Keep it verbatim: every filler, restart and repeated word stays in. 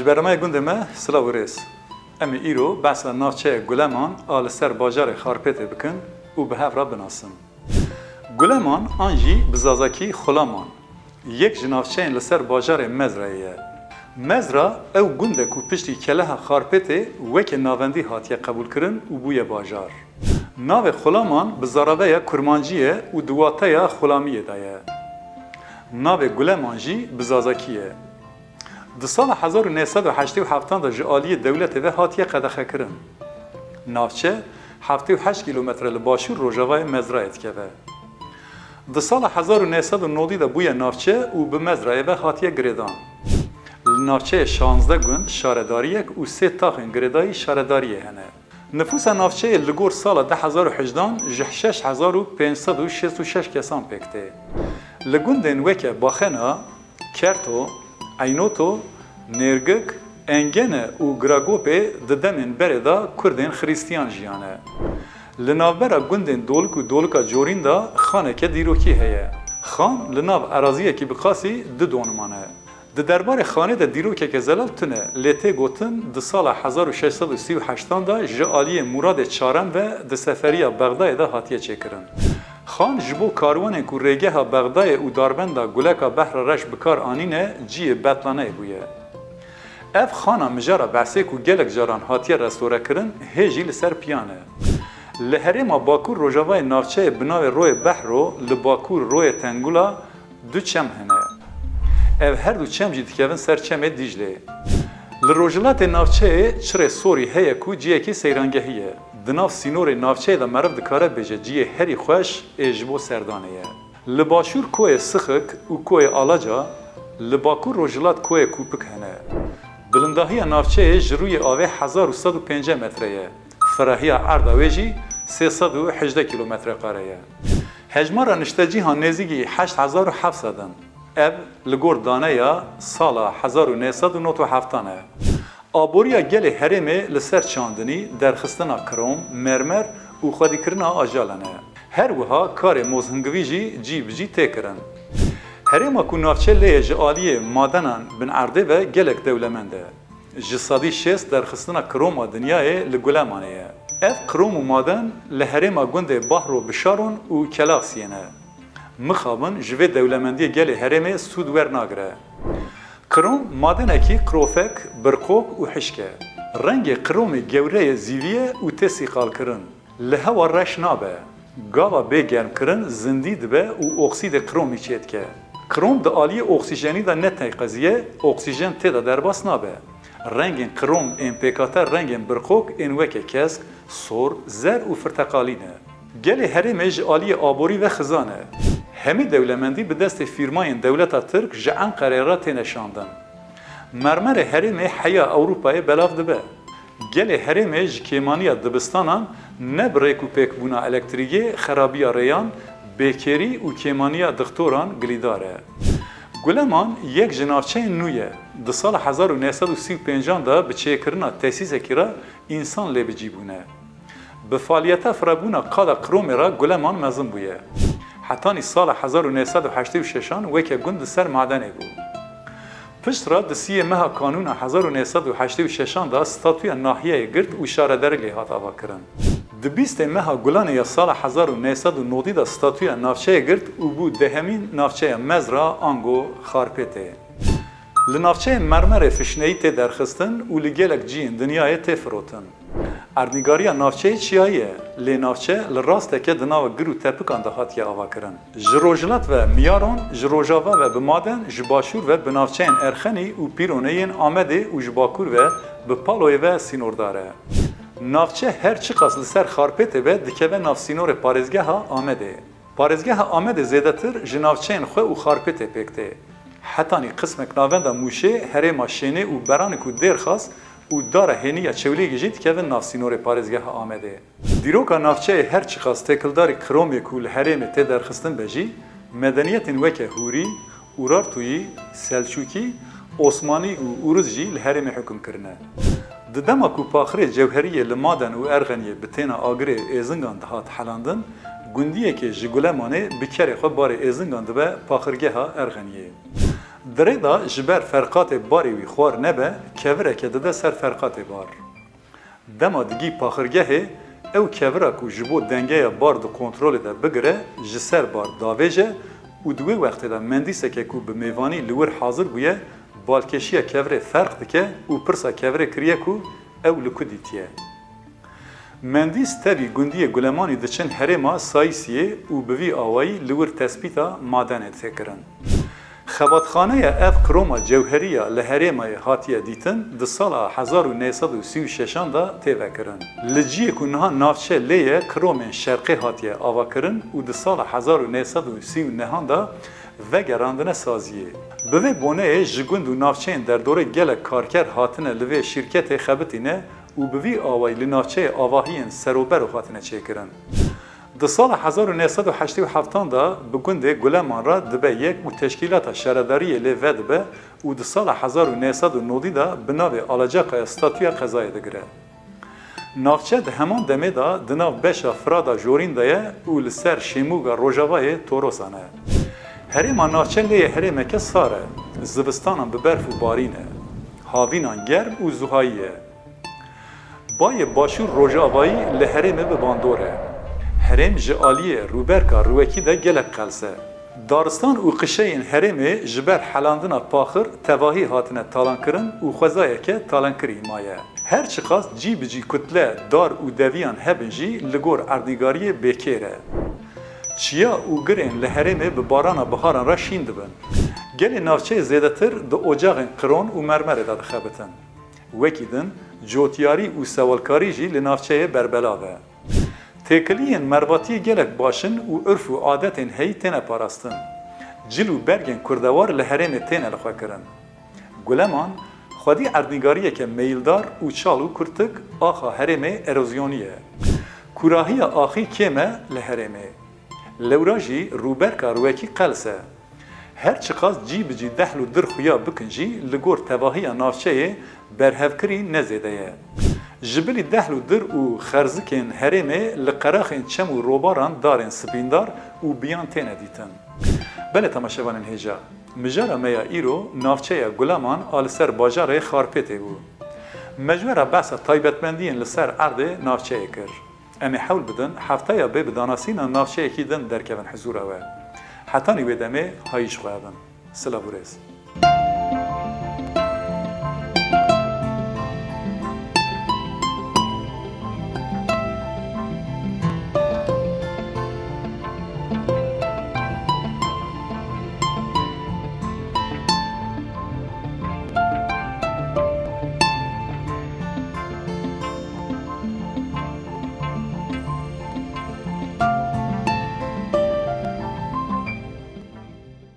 Bernameya gundê me, silav û rêz. Em ê îro behsa navçeya Guleman a li ser bajarê Xarpêtê bikin û bi hev re binasin. Guleman an jî bi zazakî Xulaman, yek ji navçeyên li ser bajarê Mezrayê ye. Mezra ew gund e ku piştî keleha Xarpêtê weke navendî hatiye qebûlkirin û bûye bajar. Navê Xulaman bi zaraveya kurmancî ye û di wateya xulamiyê de ye. Navê Guleman jî bi zazakî ye. Di sala hezar û neh sed û heştê û heftan de ji aliyê dewletê ve hatiye qedexekirin. Navçe heftê û heşt kîlometre li başûr rojavayê Mezrayê dikeve. Di sala hezar û neh sed û nodî de bûye navçe û bi Mezrayê ve hatiye girêdan. Li navçeyê şazdeh gund, şaredariyek û sê taxên girêdayî şaredariyê hene. Nifûsa navçeyê li gor sala du hezar û hejdan ji şeş hezar û pênc sed û şêst û şeş kesan pêk tê. Li gundên weke Baxena, Kerto, Eynoto, Nêrgik, Engene û Giragopê di demên berê de Kurdên Xirîstiyan jiyane. Li navbera gundên Dolik û Dolika Corîn de xaneke dîrokî heye. Xan li nav eraziyekî bi qasî du doniman e. Di derbarê xanê de dîrokeke zelal tune, lê tê gotin di sala hezar û şeş sed û sî û heştan de ji aliyê Muradê Çarem ve di seferiya Bexdayê de hatiye çêkirin. Xan ji bo karwanên ku rêgeha Bexdayê û darbenda Guleka Behra Reş bi kar anîne, cihê betlaneyê bûye. Ev xana mijara behsê ku gelek caran hatiye restorekirin, hê jî li ser piyan e. Li herêma Bakur Rojavayê navçeyê bi navê Royê Behro li bakur Royê Tengula du çem hene. Ev her du çem jî dikevin ser çemê Dîcleyê. Li rojhilatê navçeyê çirê Sorî heye ku cihekî seyrangehî ye. Di nav sînorê navçeyê de meriv dikare bêje cihê herî xweş ê ji bo serdanê ye. Li başûr koyê Sixik û koyê Alaca, li bakur rojhilat koyê Kûpik hene. Bilindahiya navçeyê ji rûyê avê hezar û sed û pêncî metre ye. Firahiya erda wê jî sê sed û hejdeh kîlometre kare ye. Hejmara niştecîhan nêzîkî heşt hezar û heft sed in. Ev li gor daneya sala hezar û neh sed û nod û heftan e. Aboriya gelê herêmê li ser çandinî, derxistina krom, mermer û xwedîkirina ajalan e. Her wiha karê mozhingivî jî cî bi cî tê kirin. Herêma ku navçe lê ye ji aliyê madenan bin erdê ve gelek dewlemend e. Ji sedî şêst derxistina kroma dinyayê li Gulemanê ye. Ev krom û maden li herêma gundê Bahro Bişaron û Kelaksiyê ne. Mixabin ji vê dewlemendiyê gelê herêmê sûd wernagire. Krom madenekî qirofek, birqok û hişk e. Rengê qiromê gewre ye, zîvî ye û tê sîqalkirin. Li hewa reş nabe. Gava bê germkirin zindî dibe û oksîdê qiromî çêdike. Krom di aliyê oksîjenî de ne teqeziye, oksîjen tê de derbas nabe. Rengên qirom ên pêkate rengên birqok ên weke kesk, sor, zer û firteqalî ne. Gelê herêmê ji aliyê aborî ve xizan e. Hemî dewlemendî bi destê fîrmayên dewleta Tirk ji Enqereyê re têne şandin. Mermerê herêmê heya Ewropayê belav dibe. Gelê herêmê ji kêmaniya dibistanan ne bi rêk û pêkbûna elektrîgê, xerabiya rêyan, bêkêrî û kêmaniya dixtoran gilîdar e. Guleman yek ji navçeyên nû ye. Di sala hezar û neh sed û sî û pêncan de bi çêkirina tesîsekî re însan lê bi cî bûne. Bi faaliyeta firebûna qada qiromê re Guleman mezin bûye. Hetanî sala hezar û neh sed û heştê û şeşan weke gund di ser madenê bû. Piştre di siyê meha Kanûna hezar û neh sed û heştê û şeşan de statûya nahiyeyê girt û şarederî lê hat avakirin. Di bîstê meha Gulanê ya sala hezar û neh sed û nodî de statûya navçeyê girt û bû dehemîn navçeya mezra ango Xarpêtê. Li navçeyê mermerê fişneyî tê derxistin û li gelek cihên dinyayê tê firotin. Erdnîgariya navçeyê çiyayî ye, lê navçe li rasteke di nava gir û tepikan de hatiye avakirin. Ji rojhilat ve Miyaron, ji rojava ve bi Maden, ji başûr ve bi navçeyên Erxenî û Pîronê yên Amedê û ji bakur ve bi Paloyê ve sînordar e. Navçe her çiqas li ser Xarpêtê be dikeve nav sînorê parêzgeha Amedê. Parêzgeha Amedê zêdetir ji navçeyên xwe û Xarpêtê pêk tê. Hetanî qismek navenda Mûşê, herêma Şênê û Beranîk û Dêrxas û Dara Hênî ya Çewlîgî jî dikevin nav sînorê parêzgeha Amedê. Dîroka navçeyê her çiqas têkildarî qiromê ku li herêmê tê derxistin be jî, medeniyetên weke Hûrî, Urartuyî, Selçûkî, Osmanî û Uruz jî li herêmê hukm kirine. Di dema ku paxirê cewheriyê li Maden û Erxeniyê bi têna agirê êzingan dihat helandin, gundiyekê ji Gulemanê bi kerê xwe barê êzingan dibe paxirgeha Erxeniyê. Di rê de ji ber ferqatê barê wî xwar nebe, kevireke dide ser ferqatê bar. Dema digî paxirgehê, ew kevira ku ji bo dengeya bar di kontrolê de bigire, ji ser bar davêje û di wê wextê de mendîseke ku bi mêvanî li wir hazir bûye, balkêşiya kevirê ferq dike û pirsa kevirê kiriye ku ew li ku dîtiye. Mendîs tevî gundiyê Gulemanî diçin herêma Sayîsiyê û bi vî awayî li wir tespîta madenê tê kirin. Xebatxaneya ev qiroma cewherî ya li herêmayê hatiye dîtin, di sala hezar û neh sed û sî û şeşan de tê vekirin. Li ciyê ku niha navçe lê ye, qiromên şerqê hatiye avakirin û di sala hezar û neh sed û sî û nehan de vegerandine saziyê. Bi vê boneyê ji gund û navçeyên derdorê gelek karker hatine li vê şîrketê xebitîne û bi vî awayî li navçeyê avahiyên serobero hatine çêkirin. Di sala hezar û neh sed û heştê û heftan de bi gundê Guleman re dibe yek û teşkîlata şaredariyê lê vedibe û di sala hezar û neh sed û nodî de bi navê Alacakaya statûya qezayê digire. Navçe di heman demê de di nav beşa Firada Jorîn de ye û li ser şêmûga rojavayê Torosan e. Herêma navçe lê ye herêmeke sar e, zivistanan bi berf û barîn e. Havînan germ û zuhayî ye. Bayê başûr rojavayî li herêmê bi bandor e. Herêm ji aliyê rûberka rûwekî de gelek qels e. Daristan û qişeyên herêmê ji ber helandina paxir tevahî hatine talankirin û xwezayeke talankirî maye. Her çiqas cî bi cî kutle, dar û deviyan hebin jî li gor erdnîgariyê bêkêr e. Çiya û girên li herêmê bi barana biharan re şîn dibin. Gelê navçeyê zêdetir di ocaxên qiron û mermerê de dixebitin. Wekî din, cotyarî û sewalkarî jî li navçeyê berbelav e. Têkiliyên mervatiyê gelek baş in û urf û adetên heyî têne parastin. Cil û bergên kurdewar li herêmê têne lixwekirin. Guleman, xwedî erdnîgariyeke meyildar û çal û kurtik axa herêmê erozyonî ye. Kûrahiya axî kêm e li herêmê. Lewra jî rûberka rûwekî qels e. Her çiqas cî bi cî dehl û dir xuya bikin jî li gor tevahiya navçeyê berhevkirî ne zêde ye. Ji bilî dehl û dir û xerzikên herêmê li qeraxên çem û robaran darên spîndar û biyan têne dîtin. Belê temaşevanên hêja, mijara me ya îro navçeya Guleman a li ser bajarê Xarpêtê bû. Me ji we re behsa taybetmendiyên li ser erdê navçeyê kir. Em ê hewl bidin hefteya bê bi danasîna navçeyekî din derkevin hizûra we. Hetanî wê demê hayî ji xwe hebin. Silav û rêz.